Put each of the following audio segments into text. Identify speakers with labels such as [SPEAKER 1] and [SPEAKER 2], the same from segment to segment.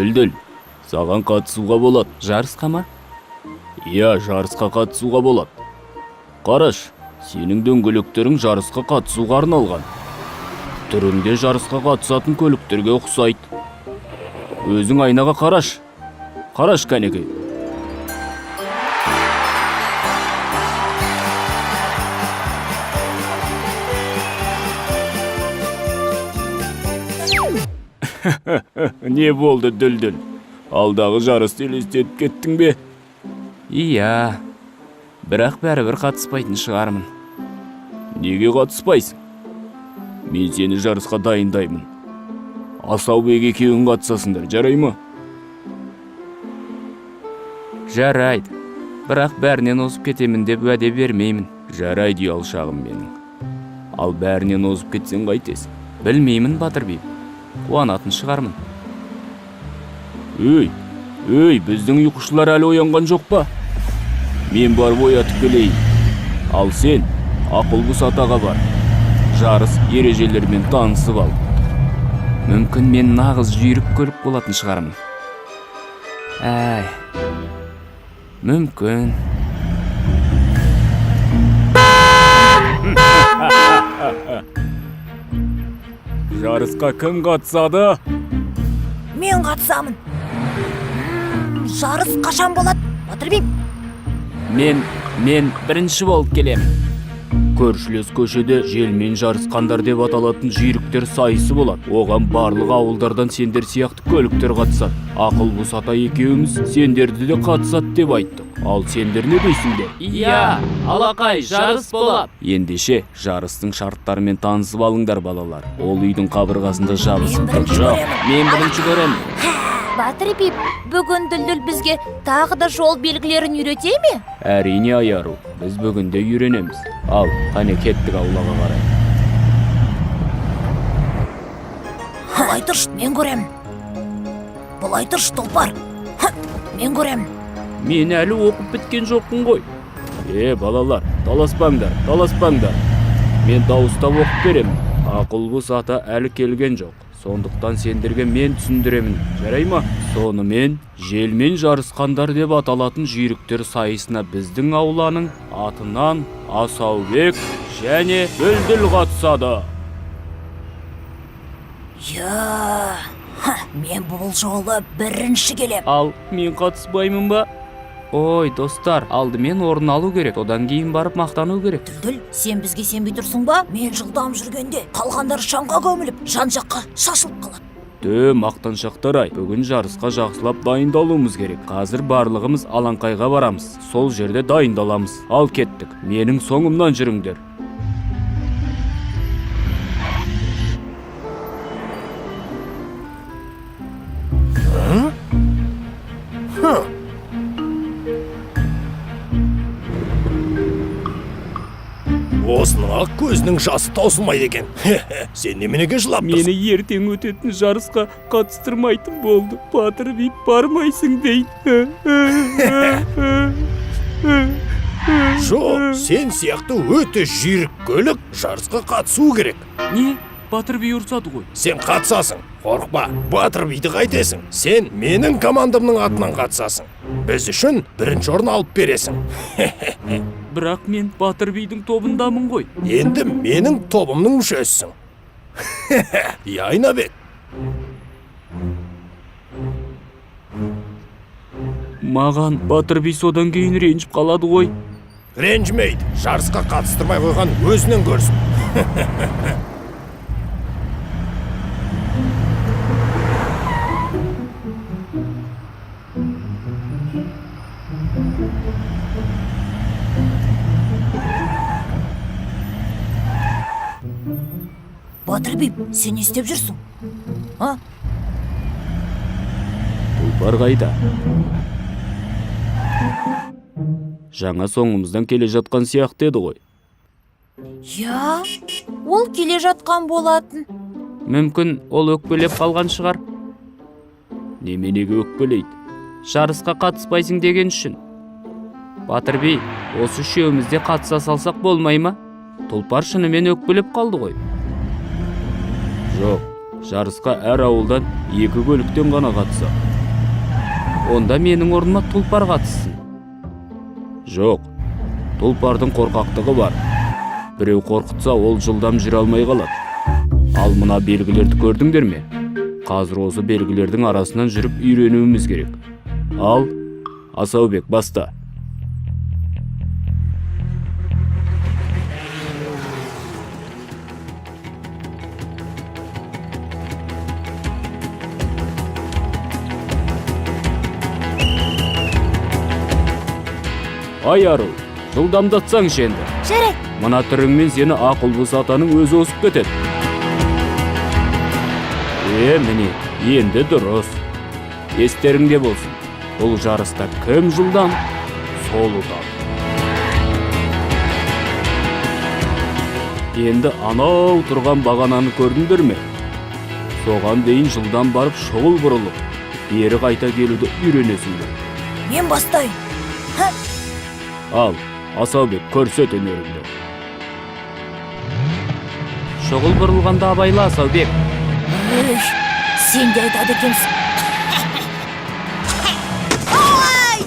[SPEAKER 1] Дүлдүл, саған қатысуға болады.
[SPEAKER 2] Жарысқа ма?
[SPEAKER 1] Иә, жарысқа қатысуға болады. Қараш, сенің дөңгелектерің жарысқа қатысуға арналған. Түрің де жарысқа қатысатын көліктерге ұқсайды. Өзің айнаға қараш. Қараш кәнекей. Не болды, Дүлдүл? Алдағы жарысты елестетіп кеттің бе?
[SPEAKER 2] Иә. Бірақ бәрібір қатыспайтын шығармын.
[SPEAKER 1] Неге қатыспайсың? Мен сені жарысқа дайындаймын. Асаубек екеуің қатысасыңдар, жарай ма?
[SPEAKER 2] Жарайды. Бірақ бәрінен озып кетемін деп уәде бермеймін.
[SPEAKER 1] Жарайды, ұялшағым менің. Ал бәрінен озып кетсең қайтесің?
[SPEAKER 2] Білмеймін, Батыр би. Қуанатын шығармын.
[SPEAKER 1] Өй, өй, біздің ұйқышылар әлі оянған жоқ па? Мен барып оятып келейін. Ал сен Ақылбұс атаға бар. Жарыс ережелерімен танысып ал.
[SPEAKER 2] Мүмкін мен нағыз жүйрік көлік болатын шығармын. Әй. Мүмкін.
[SPEAKER 1] Жарысқа кім қатысады?
[SPEAKER 3] Мен қатысамын. Жарыс қашан болады, Батыр би?
[SPEAKER 2] Мен бірінші болып келемін.
[SPEAKER 1] Көршілес көшеде желмен жарысқандар деп аталатын жүйріктер сайысы болады. Оған барлық ауылдардан сендер сияқты көліктер қатысады. Ақылбұс ата екеуміз сендерді де қатысады деп айттық. Ал сендер не дейсіңдер?
[SPEAKER 2] Иә, алақай, жарыс болады.
[SPEAKER 1] Ендеше, жарыстың шарттарымен танысып алыңдар, балалар. Ол үйдің қабырғасында жабысып
[SPEAKER 3] Мен
[SPEAKER 1] тұр.
[SPEAKER 3] бірінші
[SPEAKER 1] Жоқ,
[SPEAKER 3] көремін.
[SPEAKER 2] Мен бірінші көремін.
[SPEAKER 3] Батыр би, бүгін Дүлдүл бізге тағы да жол белгілерін үйрете ме?
[SPEAKER 1] Әрине, Аяру, біз бүгін де үйренеміз. Ал, қане кеттік аулаға қарай.
[SPEAKER 3] Былай тұршы, мен көремін. Былай тұршы, Тұлпар. Мен көремін.
[SPEAKER 1] Мен әлі оқып біткен жоқпын ғой. Е, балалар, таласпаңдар, таласпаңдар. Мен дауыстап оқып беремін. Ақылбұс ата әлі келген жоқ. Сондықтан сендерге мен түсіндіремін. Жарай ма? Сонымен, желмен жарысқандар деп аталатын жүйріктер сайысына біздің ауланың атынан Асаубек және Дүлдүл қатысады.
[SPEAKER 3] Я, мен бұл жолы бірінші келем.
[SPEAKER 1] Ал мен қатыспаймын ба?
[SPEAKER 2] Ой, достар, алдымен орын алу керек, одан кейін барып мақтану керек.
[SPEAKER 3] Дүлдүл, сен бізге сенбей тұрсың ба? Мен жылдам жүргенде қалғандар шаңға көміліп, жан жаққа шашылып қалады.
[SPEAKER 1] Тө, мақтаншақтар ай, бүгін жарысқа жақсылап дайындалуымыз керек. Қазір барлығымыз алаңқайға барамыз. Сол жерде дайындаламыз. Ал кеттік. Менің соңымнан жүріңдер.
[SPEAKER 4] Осының ақ көзінің жасы таусылмайды екен. Сен неменеге жылап
[SPEAKER 1] Мені
[SPEAKER 4] тұрсың?
[SPEAKER 1] ертең өтетін жарысқа қатыстырмайтын болды. Батыр би, бармайсың дейді.
[SPEAKER 4] Жоқ, сен сияқты өте жүйрік көлік жарысқа қатысу керек.
[SPEAKER 1] Не? Батыр би ұрсады ғой.
[SPEAKER 4] Сен қатысасың. Қорықпа, Батыр биді қайтесің. Сен менің командамның атынан қатысасың. Біз үшін бірінші орын алып бересің.
[SPEAKER 1] Бірақ мен Батыр бидің тобындамын ғой.
[SPEAKER 4] Енді менің тобымның мүшесісің. Иә, Айнабек.
[SPEAKER 1] Маған Батыр би содан кейін ренжіп қалады ғой.
[SPEAKER 4] Ренжімейді. Жарысқа қатыстырмай қойған өзінен көрсін.
[SPEAKER 3] Батыр би, сен не істеп жүрсің? А?
[SPEAKER 1] Тұлпар қайда? Жаңа соңымыздан келе жатқан сияқты еді ғой.
[SPEAKER 3] Я, ол келе жатқан болатын.
[SPEAKER 2] Мүмкін ол өкпелеп қалған шығар.
[SPEAKER 1] Неменеге өкпелейді?
[SPEAKER 2] Жарысқа қатыспайсың деген үшін. Батыр би, осы үшеуміз де қатыса салсақ болмай ма? Тұлпар шынымен өкпелеп қалды ғой.
[SPEAKER 1] Жоқ, жарысқа әр ауылдан екі көліктен ғана қатысады.
[SPEAKER 2] Онда менің орныма Тұлпар қатыссын.
[SPEAKER 1] Жоқ, Тұлпардың қорқақтығы бар. Біреу қорқытса, ол жылдам жүре алмай қалады. Ал мына белгілерді көрдіңдер ме? Қазір осы белгілердің арасынан жүріп үйренуіміз керек. Ал, Асаубек, баста. Ай, ару, жылдамдатсаңшы енді.
[SPEAKER 3] Жарайды.
[SPEAKER 1] Мына түріңмен сені Ақылбұс атаның өзі озып кетеді. Е, міне, енді дұрыс. Естеріңде болсын. Бұл жарыста кім жылдам, сол ұтады. Енді анау тұрған бағананы көрдіңдер ме? Соған дейін жылдам барып шұғыл бұрылып, бері қайта келуді үйренесіңдер.
[SPEAKER 3] Мен бастайын.
[SPEAKER 1] Ал, Асаубек, көрсет өнеріңді.
[SPEAKER 2] Шұғыл бұрылғанда абайла, Асаубек.
[SPEAKER 3] Ой, сен де айтады екенсің. Ой!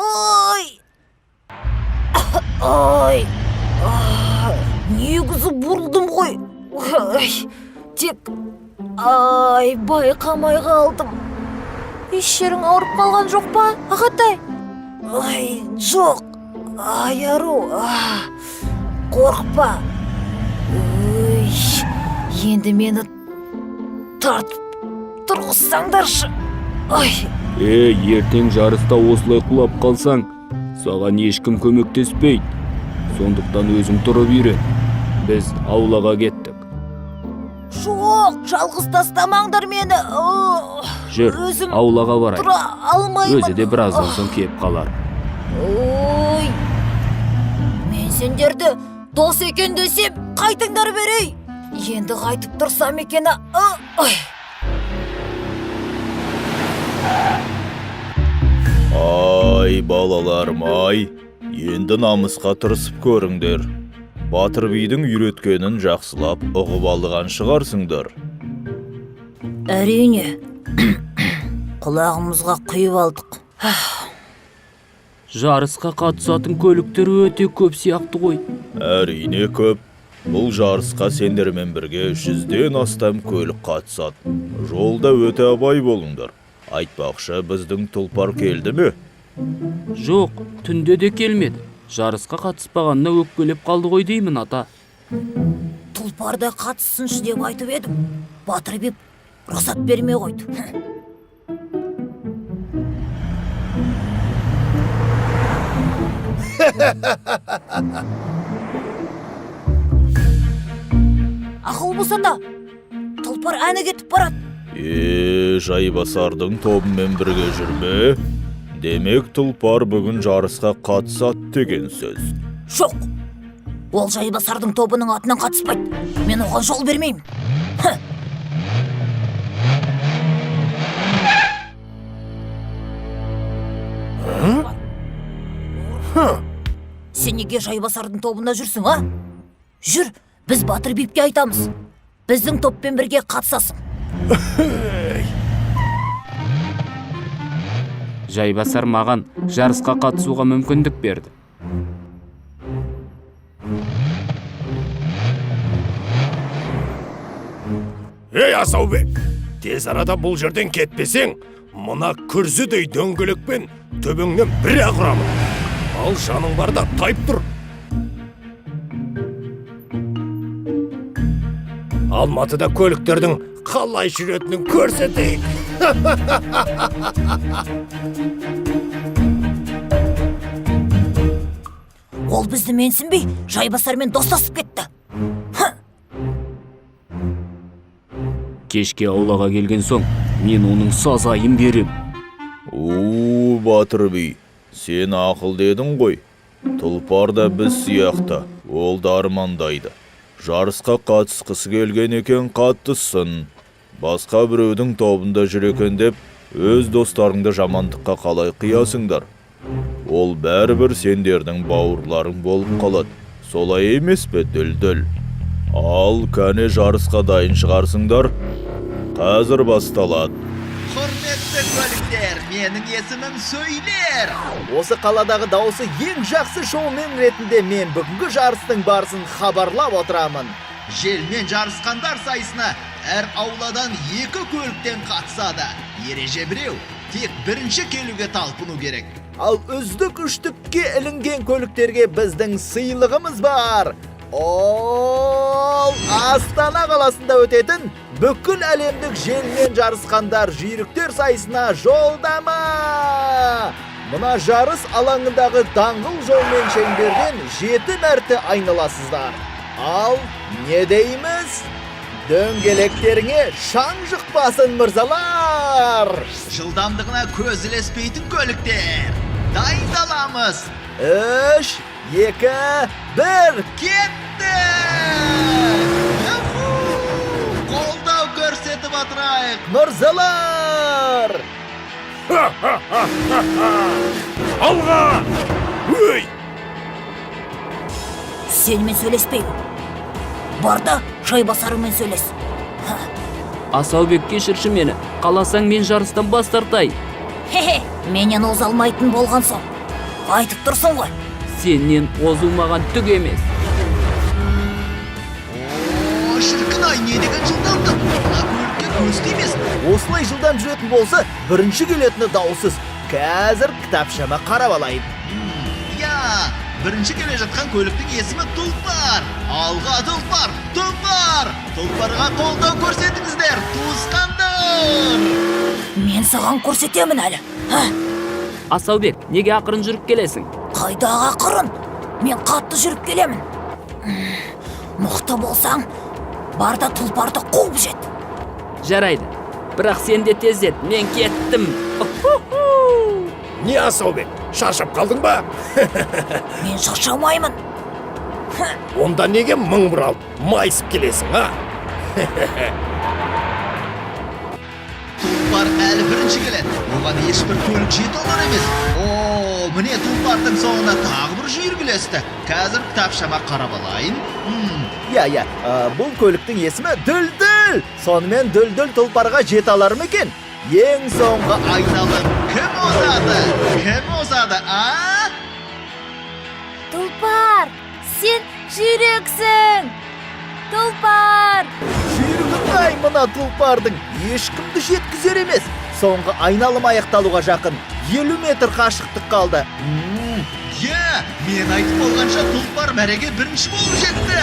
[SPEAKER 3] Ой! Ой! А, негізі бұрылдым ғой. Ой, тек ай, байқамай қалдым. Еш жерің ауырып қалған жоқ па, ағатай? Ой, жоқ. Ай, ару, а, қорықпа. Ой, енді мені тартып тұрғызсаңдаршы. Ой,
[SPEAKER 1] Е, ертең жарыста осылай құлап қалсаң, саған ешкім көмектеспейді. Сондықтан өзің тұрып үйрен. Біз аулаға кеттік.
[SPEAKER 3] Жоқ, жалғыз тастамаңдар мені. О,
[SPEAKER 1] Жүр,
[SPEAKER 3] өзім
[SPEAKER 1] аулаға барайық.
[SPEAKER 3] тұра алмаймын.
[SPEAKER 1] Өзі де біраздан соң кеп қалар.
[SPEAKER 3] Ой, мен сендерді дос екен десем, қайтыңдар берей. Енді қайтып тұрсам екен, а? Ой.
[SPEAKER 5] Ай, балаларым, ай, енді намысқа тырысып көріңдер. Батыр бидің үйреткенін жақсылап ұғып алған шығарсыңдар.
[SPEAKER 3] Әрине, құлағымызға құйып алдық.
[SPEAKER 2] Жарысқа қатысатын көліктер өте көп сияқты ғой.
[SPEAKER 5] Әрине көп. Бұл жарысқа сендермен бірге 100-ден астам көлік қатысады. Жолда өте абай болыңдар. Айтпақшы, біздің Тұлпар келді ме?
[SPEAKER 2] Жоқ, түнде де келмеді. Жарысқа қатыспағанына өкпелеп қалды ғой деймін, ата.
[SPEAKER 3] Тұлпар да қатыссыншы деп айтып едім. Батыр би рұқсат бермей қойды. Ақыл болса да, Тұлпар әні кетіп барады.
[SPEAKER 5] Е, Жайбасардың тобымен бірге жүрме? Демек, Тұлпар бүгін жарысқа қатысады деген сөз.
[SPEAKER 3] Жоқ, ол Жайбасардың тобының атынан қатыспайды. Мен оған жол бермеймін. Сен неге Жайбасардың тобында жүрсің, а? Жүр, біз Батыр Бипке айтамыз. Біздің топпен бірге қатысасың.
[SPEAKER 2] Жайбасар маған жарысқа қатысуға мүмкіндік берді.
[SPEAKER 4] Ей, Асаубек, тез арада бұл жерден кетпесең, мына күрзідей дөңгелекпен төбеңнен бір-ақ ұрамын. Ал жаның барда тайып тұр. Алматыда көліктердің қалай жүретінін көрсетейік.
[SPEAKER 3] Ол бізді менсінбей, Жайбасармен достасып кетті.
[SPEAKER 1] Кешке аулаға келген соң, мен оның сазайын берем.
[SPEAKER 5] У, Батыр би, сен ақыл дедің ғой. Тұлпар да біз сияқты, ол да армандайды. Жарысқа қатысқысы келген екен, қатыссын. Басқа біреудің тобында жүр екен деп, өз достарыңды жамандыққа қалай қиясыңдар? Ол бәрібір сендердің бауырларың болып қалады. Солай емес пе, Дүлдүл? Ал, кәне, жарысқа дайын шығарсыңдар. Қазір басталады.
[SPEAKER 6] Құрметті көліктер, Менің есімім Сөйлер.
[SPEAKER 7] Осы қаладағы дауысы ең жақсы шоумен ретінде мен бүгінгі жарыстың барысын хабарлап отырамын.
[SPEAKER 6] Желмен жарысқандар сайысына әр ауладан екі көліктен қатысады. Ереже біреу, тек бірінші келуге талпыну керек.
[SPEAKER 7] Ал үздік үштікке ілінген көліктерге біздің сыйлығымыз бар. Ол Астана қаласында өтетін бүкіл әлемдік желмен жарысқандар жүйріктер сайысына жолдама. Мына жарыс алаңындағы даңғыл жолмен шеңберден 7 мәрте айналасыздар. Ал не дейміз? Дөңгелектеріңе шаң жұқпасын, мырзалар!
[SPEAKER 6] Жылдамдығына көз ілеспейтін көліктер. Дайындаламыз.
[SPEAKER 7] 3, 2, 1.
[SPEAKER 6] Кетті! Юху! Қолдау көрсетіп отырайық.
[SPEAKER 7] Мырзалар!
[SPEAKER 4] Алға! Өй!
[SPEAKER 3] Сенімен сөйлеспеймін. Бар да жайбасарыңмен сөйлес.
[SPEAKER 2] Асаубек, кешірші мені. Қаласаң, мен жарыстан бас тартайын.
[SPEAKER 3] Хе-хе, менен оза алмайтын болған соң айтып тұрсың ғой.
[SPEAKER 2] Сенен озу маған түк емес.
[SPEAKER 6] О, шіркін ай, не деген жылдамдық. Мына көлікке көз тимесін.
[SPEAKER 7] Осылай жылдам жүретін болса, бірінші келетіні даусыз. Қазір кітапшама қарап алайын.
[SPEAKER 6] Я, бірінші келе жатқан көліктің есімі Тұлпар. Алға, Тұлпар, Тұлпар! Тұлпарға қолдау көрсетіңіздер, туысқандар!
[SPEAKER 3] Мен саған көрсетемін әлі. Ха,
[SPEAKER 2] Асаубек, неге ақырын жүріп келесің?
[SPEAKER 3] қайдағы ақырын? Мен қатты жүріп келемін. Мықты болсаң, бар да тұлпарды қуып жет.
[SPEAKER 2] Жарайды, бірақ сен де тездет, мен кеттім.
[SPEAKER 4] Не, Асаубек, шаршап қалдың ба?
[SPEAKER 3] Мен шаршамаймын.
[SPEAKER 4] Онда неге мың бұралып, майысып келесің, а?
[SPEAKER 6] Тұлпар әлі бірінші келеді. Оған ешбір көлік жете алар емес. О, міне, Тұлпардың соңына тағы бір жүйрік ілесті. Қазір кітапшама қарап алайын.
[SPEAKER 7] Иә, иә, бұл көліктің есімі Дүлдүл. Сонымен Дүлдүл тұлпарға жете алар ма екен? Ең соңғы
[SPEAKER 6] Айналым кім озады? Кім озады, а?
[SPEAKER 3] Тұлпар, сен жүйріксің. Тұлпар!
[SPEAKER 7] Жүйрігін-ай мына тұлпардың, ешкімді жеткізер емес. Соңғы айналым аяқталуға жақын. 50 метр қашықтық қалды.
[SPEAKER 6] Иә, мен айтып болғанша Тұлпар мәреге бірінші болып жетті.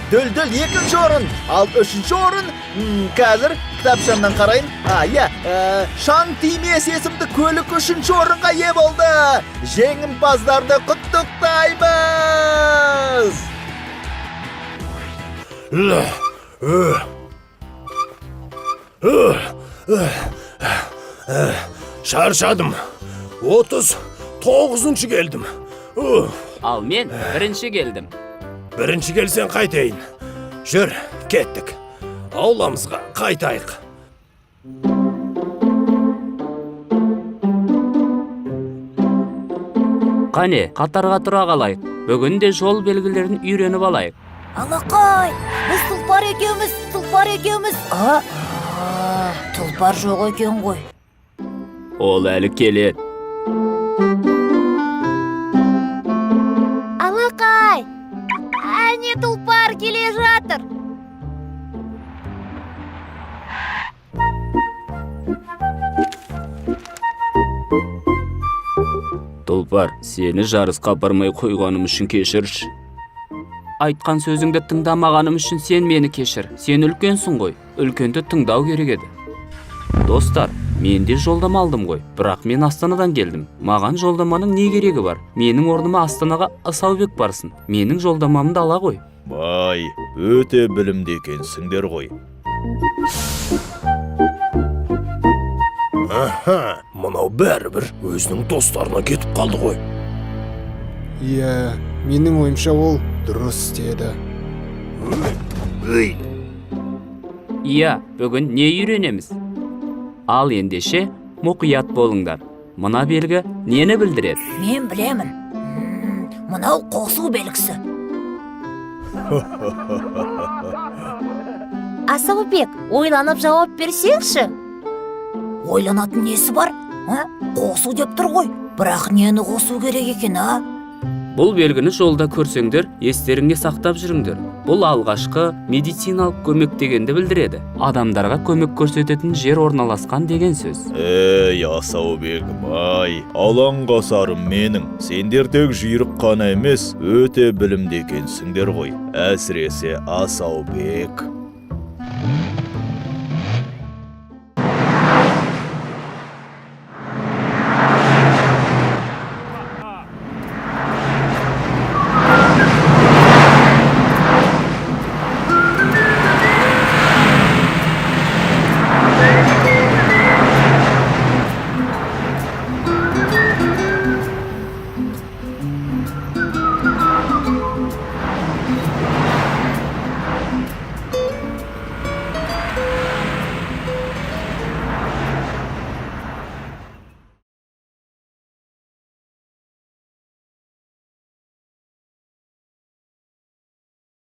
[SPEAKER 7] Дүлдүл екінші орын, ал үшінші орын, қазір кітапшамнан қарайын. А, иә, Шаң тимес есімді көлік үшінші орынға ие болды. Жеңімпаздарды құттықтаймыз.
[SPEAKER 4] Шаршадым. 39-шы келдім. Ух.
[SPEAKER 2] Ал мен бірінші келдім.
[SPEAKER 4] Бірінші келсең қайтайын. Жүр, кеттік. Ауламызға қайтайық.
[SPEAKER 2] Қане, қатарға тұра қалайық. Бүгін де жол белгілерін үйреніп алайық.
[SPEAKER 3] Алақай, біз Тұлпар екеуміз, Тұлпар екеуміз. А, а, Тұлпар жоқ екен ғой.
[SPEAKER 2] Ол әлі келеді.
[SPEAKER 3] Алақай, әне Тұлпар келе жатыр.
[SPEAKER 2] Тұлпар, сені жарысқа апармай қойғаным үшін кешірші. Айтқан сөзіңді тыңдамағаным үшін сен мені кешір. Сен үлкенсің ғой, үлкенді тыңдау керек еді. Достар, мен де жолдама алдым ғой, бірақ мен Астанадан келдім. Маған жолдаманың не керегі бар? Менің орныма Астанаға Асаубек барсын. Менің жолдамамды ала ғой.
[SPEAKER 5] Бай, өте білімді екенсіңдер ғой.
[SPEAKER 4] Аха, мынау бәрібір өзінің достарына кетіп қалды ғой.
[SPEAKER 8] Иә, менің ойымша, ол дұрыс істеді.
[SPEAKER 4] Өй,
[SPEAKER 2] Иә, бүгін не үйренеміз? Ал ендеше, мұқият болыңдар. Мына белгі нені білдіреді?
[SPEAKER 3] Мен білемін. Мынау қосу белгісі.
[SPEAKER 9] Асаубек, ойланып жауап берсеңші.
[SPEAKER 3] Ойланатын несі бар? А? Қосу деп тұр ғой. Бірақ нені қосу керек екен, а?
[SPEAKER 2] Бұл белгіні жолда көрсеңдер, естеріңе сақтап жүріңдер. Бұл алғашқы медициналық көмек дегенді білдіреді. Адамдарға көмек көрсететін жер орналасқан деген сөз.
[SPEAKER 5] Ей, Асаубегім ай, алаңғасарым менің. Сендер тек жүйрік қана емес, өте білімді екенсіңдер ғой. Әсіресе Асаубек.